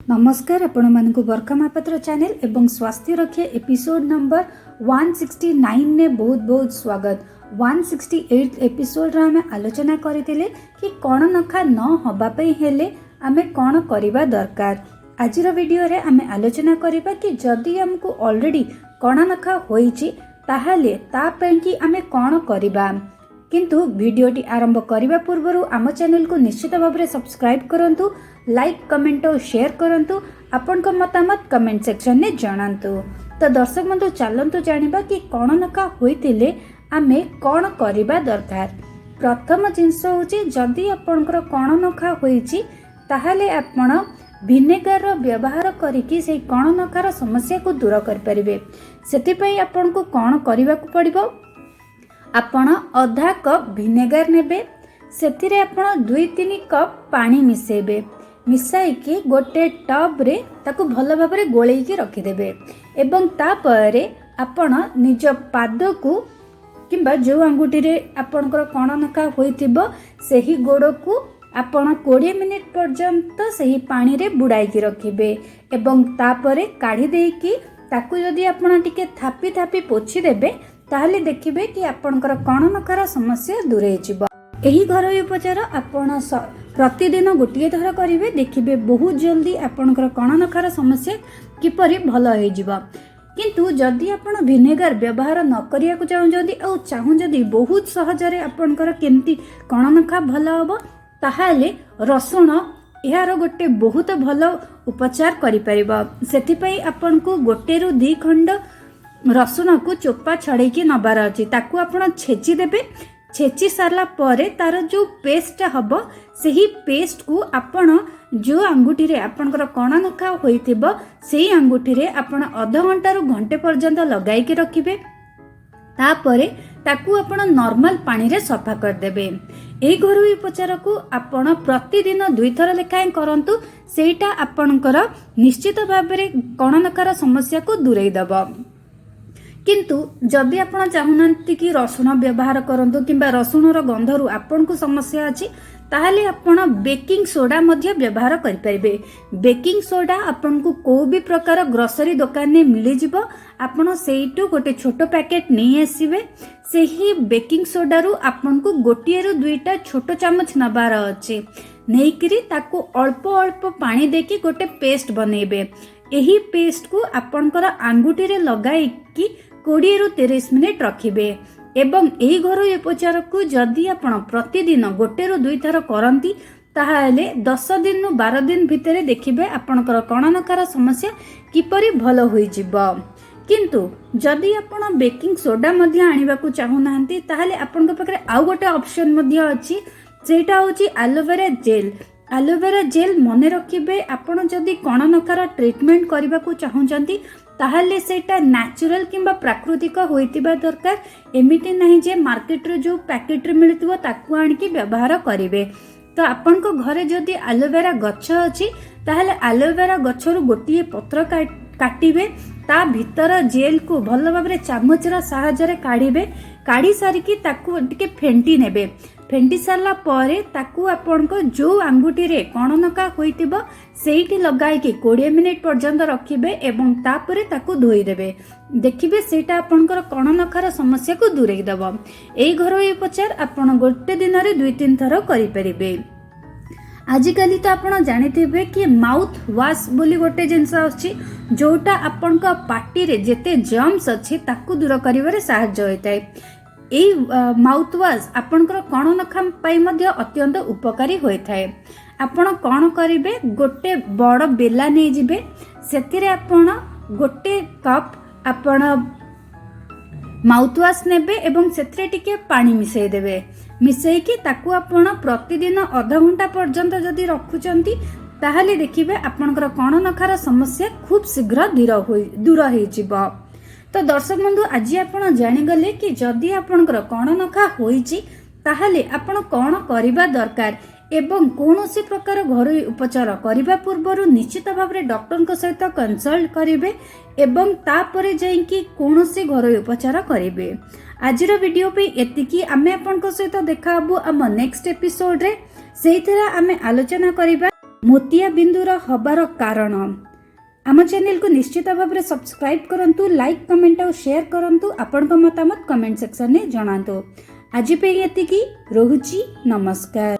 ନମସ୍କାର ଆପଣମାନଙ୍କୁ, ବର୍ଖା ମହାପାତ୍ର ଚ୍ୟାନେଲ ଏବଂ ସ୍ୱାସ୍ଥ୍ୟ ରକ୍ଷା ଏପିସୋଡ୍ ନମ୍ବର 169ରେ ବହୁତ ବହୁତ ସ୍ୱାଗତ। 168 ଏପିସୋଡ୍ରେ ଆମେ ଆଲୋଚନା କରିଥିଲେ କି କଣନଖା ନ ହେବା ପାଇଁ ହେଲେ ଆମେ କ'ଣ କରିବା ଦରକାର। ଆଜିର ଭିଡ଼ିଓରେ ଆମେ ଆଲୋଚନା କରିବା କି ଯଦି ଆମକୁ ଅଲରେଡ଼ି କଣନଖା ହୋଇଛି, ତାହେଲେ ତା ପାଇଁକି ଆମେ କ'ଣ କରିବା। କିନ୍ତୁ ଭିଡ଼ିଓଟି ଆରମ୍ଭ କରିବା ପୂର୍ବରୁ ଆମ ଚ୍ୟାନେଲକୁ ନିଶ୍ଚିତ ଭାବରେ ସବସ୍କ୍ରାଇବ୍ କରନ୍ତୁ, ଲାଇକ୍, କମେଣ୍ଟ ଓ ସେୟାର କରନ୍ତୁ। ଆପଣଙ୍କ ମତାମତ କମେଣ୍ଟ ସେକ୍ସନରେ ଜଣାନ୍ତୁ। ତ ଦର୍ଶକ ବନ୍ଧୁ, ଚାଲନ୍ତୁ ଜାଣିବା କି କଣନଖା ହୋଇଥିଲେ ଆମେ କ'ଣ କରିବା ଦରକାର। ପ୍ରଥମ ଜିନିଷ ହେଉଛି, ଯଦି ଆପଣଙ୍କର କଣନଖା ହୋଇଛି, ତାହେଲେ ଆପଣ ଭିନେଗାରର ବ୍ୟବହାର କରିକି ସେଇ କଣନଖାର ସମସ୍ୟାକୁ ଦୂର କରିପାରିବେ। ସେଥିପାଇଁ ଆପଣଙ୍କୁ କ'ଣ କରିବାକୁ ପଡ଼ିବ? ଆପଣ ଅଧା କପ୍ ଭିନେଗାର ନେବେ, ସେଥିରେ ଆପଣ 2-3 କପ୍ ପାଣି ମିଶାଇବେ। ମିଶାଇକି ଗୋଟେ ଟବ୍ରେ ତାକୁ ଭଲ ଭାବରେ ଗୋଳେଇକି ରଖିଦେବେ ଏବଂ ତାପରେ ଆପଣ ନିଜ ପାଦକୁ କିମ୍ବା ଯେଉଁ ଆଙ୍ଗୁଠିରେ ଆପଣଙ୍କର କଣନଖା ହୋଇଥିବ, ସେହି ଗୋଡ଼କୁ ଆପଣ 20 ମିନିଟ୍ ପର୍ଯ୍ୟନ୍ତ ସେହି ପାଣିରେ ବୁଡ଼ାଇକି ରଖିବେ ଏବଂ ତାପରେ କାଢ଼ି ଦେଇକି ତାକୁ ଯଦି ଆପଣ ଟିକେ ଥାପି ଥାପି ପୋଛିଦେବେ, ତାହେଲେ ଦେଖିବେ କି ଆପଣଙ୍କର କଣନଖାର ସମସ୍ୟା ଦୂରେଇ ଯିବ। ଏହି ଘରୋଇ ଉପଚାର ଆପଣ ପ୍ରତିଦିନ ଗୋଟିଏ ଥର କରିବେ। ଦେଖିବେ, ବହୁତ ଜଲ୍ଦି ଆପଣଙ୍କର କଣନଖାର ସମସ୍ୟା କିପରି ଭଲ ହେଇଯିବ। କିନ୍ତୁ ଯଦି ଆପଣ ଭିନେଗାର ବ୍ୟବହାର ନ କରିବାକୁ ଚାହୁଁଛନ୍ତି ଆଉ ଚାହୁଁଛନ୍ତି ବହୁତ ସହଜରେ ଆପଣଙ୍କର କେମିତି କଣନଖା ଭଲ ହେବ, ତାହେଲେ ରସୁଣ ଏହାର ଗୋଟେ ବହୁତ ଭଲ ଉପଚାର କରିପାରିବ। ସେଥିପାଇଁ ଆପଣଙ୍କୁ ଗୋଟେରୁ ଦୁଇ ଖଣ୍ଡ ରସୁଣକୁ ଚୋପା ଛଡ଼େଇକି ନେବାର ଅଛି। ତାକୁ ଆପଣ ଛେଚି ଦେବେ। ଛେଚି ସାରିଲା ପରେ ତାର ଯେଉଁ ପେଷ୍ଟଟା ହେବ, ସେହି ପେଷ୍ଟକୁ ଆପଣ ଯେଉଁ ଆଙ୍ଗୁଠିରେ ଆପଣଙ୍କର କଣନଖା ହୋଇଥିବ, ସେଇ ଆଙ୍ଗୁଠିରେ ଆପଣ ଅଧଘଣ୍ଟାରୁ ଘଣ୍ଟେ ପର୍ଯ୍ୟନ୍ତ ଲଗାଇକି ରଖିବେ। ତାପରେ ତାକୁ ଆପଣ ନର୍ମାଲ ପାଣିରେ ସଫା କରିଦେବେ। ଏହି ଘରୋଇ ଉପଚାରକୁ ଆପଣ ପ୍ରତିଦିନ ଦୁଇଥର ଲେଖାଏଁ କରନ୍ତୁ। ସେଇଟା ଆପଣଙ୍କର ନିଶ୍ଚିତ ଭାବରେ କଣନଖାର ସମସ୍ୟାକୁ ଦୂରେଇ ଦେବ। କିନ୍ତୁ ଯଦି ଆପଣ ଚାହୁଁନାହାନ୍ତି କି ରସୁଣ ବ୍ୟବହାର କରନ୍ତୁ କିମ୍ବା ରସୁଣର ଗନ୍ଧରୁ ଆପଣଙ୍କୁ ସମସ୍ୟା ଅଛି, ତାହେଲେ ଆପଣ ବେକିଂ ସୋଡ଼ା ମଧ୍ୟ ବ୍ୟବହାର କରିପାରିବେ। ବେକିଂ ସୋଡ଼ା ଆପଣଙ୍କୁ କେଉଁ ବି ପ୍ରକାର ଗ୍ରୋସରୀ ଦୋକାନରେ ମିଳିଯିବ। ଆପଣ ସେଇଠୁ ଗୋଟେ ଛୋଟ ପ୍ୟାକେଟ୍ ନେଇ ଆସିବେ। ସେହି ବେକିଂ ସୋଡ଼ାରୁ ଆପଣଙ୍କୁ ଗୋଟିଏରୁ ଦୁଇଟା ଛୋଟ ଚାମଚ ନେବାର ଅଛି। ନେଇକିରି ତାକୁ ଅଳ୍ପ ଅଳ୍ପ ପାଣି ଦେଇକି ଗୋଟେ ପେଷ୍ଟ ବନେଇବେ। ଏହି ପେଷ୍ଟକୁ ଆପଣଙ୍କର ଆଙ୍ଗୁଠିରେ ଲଗାଇକି 20ରୁ 30 ମିନିଟ୍ ରଖିବେ ଏବଂ ଏହି ଘରୋଇ ଉପଚାରକୁ ଯଦି ଆପଣ ପ୍ରତିଦିନ ଗୋଟେରୁ ଦୁଇଥର କରନ୍ତି, ତାହେଲେ 10 ଦିନରୁ 12 ଦିନ ଭିତରେ ଦେଖିବେ ଆପଣଙ୍କର କଣନଖାର ସମସ୍ୟା କିପରି ଭଲ ହୋଇଯିବ। କିନ୍ତୁ ଯଦି ଆପଣ ବେକିଂ ସୋଡ଼ା ମଧ୍ୟ ଆଣିବାକୁ ଚାହୁଁନାହାନ୍ତି, ତାହେଲେ ଆପଣଙ୍କ ପାଖରେ ଆଉ ଗୋଟେ ଅପସନ୍ ମଧ୍ୟ ଅଛି। ସେଇଟା ହେଉଛି ଆଲୋଭେରା ଜେଲ୍। ଆଲୋଭେରା ଜେଲ୍, ମନେ ରଖିବେ, ଆପଣ ଯଦି କଣନଖାର ଟ୍ରିଟମେଣ୍ଟ କରିବାକୁ ଚାହୁଁଛନ୍ତି, ତାହେଲେ ସେଇଟା ନ୍ୟାଚୁରାଲ କିମ୍ବା ପ୍ରାକୃତିକ ହୋଇଥିବା ଦରକାର। ଏମିତି ନାହିଁ ଯେ ମାର୍କେଟରେ ଯେଉଁ ପ୍ୟାକେଟରେ ମିଳୁଥିବ, ତାକୁ ଆଣିକି ବ୍ୟବହାର କରିବେ। ତ ଆପଣଙ୍କ ଘରେ ଯଦି ଆଲୋଭେରା ଗଛ ଅଛି, ତାହେଲେ ଆଲୋଭେରା ଗଛରୁ ଗୋଟିଏ ପତ୍ର କାଟିବେ। ତା ଭିତର ଜେଲ୍କୁ ଭଲ ଭାବରେ ଚାମଚର ସାହାଯ୍ୟରେ କାଢ଼ିବେ। କାଢ଼ି ସାରିକି ତାକୁ ଟିକେ ଫେଣ୍ଟି ନେବେ। ଫେଣ୍ଟି ସାରିଲା ପରେ ତାକୁ ଆପଣଙ୍କ ଯେଉଁ ଆଙ୍ଗୁଠିରେ କଣନଖା ହୋଇଥିବ, ସେଇଠି ଲଗାଇକି 20 ମିନିଟ୍ ପର୍ଯ୍ୟନ୍ତ ରଖିବେ ଏବଂ ତାପରେ ତାକୁ ଧୋଇଦେବେ। ଦେଖିବେ, ସେଇଟା ଆପଣଙ୍କର କଣନଖାର ସମସ୍ୟାକୁ ଦୂରେଇ ଦେବ। ଏଇ ଘରୋଇ ଉପଚାର ଆପଣ ଗୋଟେ ଦିନରେ 2-3 ଥର କରିପାରିବେ। ଆଜିକାଲି ତ ଆପଣ ଜାଣିଥିବେ କି ମାଉଥ୍ ୱାଶ୍ ବୋଲି ଗୋଟେ ଜିନିଷ ଆସୁଛି, ଯେଉଁଟା ଆପଣଙ୍କ ପାଟିରେ ଯେତେ ଜର୍ମସ୍ ଅଛି, ତାକୁ ଦୂର କରିବାରେ ସାହାଯ୍ୟ ହୋଇଥାଏ। ଏଇ ମାଉଥ୍ ୱାଶ୍ ଆପଣଙ୍କର କଣନଖା ପାଇଁ ମଧ୍ୟ ଅତ୍ୟନ୍ତ ଉପକାରୀ ହୋଇଥାଏ। ଆପଣ କ'ଣ କରିବେ? ଗୋଟେ ବଡ଼ ବେଲା ନେଇଯିବେ। ସେଥିରେ ଆପଣ ଗୋଟେ କପ୍ ଆପଣ ମାଉଥ୍ ୱାଶ୍ ନେବେ ଏବଂ ସେଥିରେ ଟିକେ ପାଣି ମିଶାଇ ଦେବେ। ମିଶାଇକି ତାକୁ ଆପଣ ପ୍ରତିଦିନ ଅଧଘଣ୍ଟା ପର୍ଯ୍ୟନ୍ତ ଯଦି ରଖୁଛନ୍ତି, ତାହେଲେ ଦେଖିବେ ଆପଣଙ୍କର କଣନଖାର ସମସ୍ୟା ଖୁବ୍ ଶୀଘ୍ର ଦୂର ହେଇଯିବ। ତ ଦର୍ଶକ ବନ୍ଧୁ, ଆଜି ଆପଣ ଜାଣିଗଲେ କି ଯଦି ଆପଣଙ୍କର କଣନଖା ହୋଇଛି, ତାହେଲେ ଆପଣ କ'ଣ କରିବା ଦରକାର ଏବଂ କୌଣସି ପ୍ରକାର ଘରୋଇ ଉପଚାର କରିବା ପୂର୍ବରୁ ନିଶ୍ଚିତ ଭାବରେ ଡକ୍ଟରଙ୍କ ସହିତ କନସଲ୍ଟ କରିବେ ଏବଂ ତାପରେ ଯାଇକି କୌଣସି ଘରୋଇ ଉପଚାର କରିବେ। ଆଜିର ଭିଡ଼ିଓ ପାଇଁ ଏତିକି। ଆମେ ଆପଣଙ୍କ ସହିତ ଦେଖା ହେବୁ ଆମ ନେକ୍ସଟ ଏପିସୋଡରେ। ସେଇଥିରେ ଆମେ ଆଲୋଚନା କରିବା। ମୋତିଆ ବିନ୍ଦୁର ହବାର କାରଣ। ଆମ ଚ୍ୟାନେଲକୁ ନିଶ୍ଚିତ ଭାବରେ ସବସ୍କ୍ରାଇବ୍ କରନ୍ତୁ, ଲାଇକ୍, କମେଣ୍ଟ ଆଉ ସେୟାର କରନ୍ତୁ। ଆପଣଙ୍କ ମତାମତ କମେଣ୍ଟ ସେକ୍ସନରେ ଜଣାନ୍ତୁ। ଆଜି ପାଇଁ ଏତିକି ରହୁଛି। ନମସ୍କାର।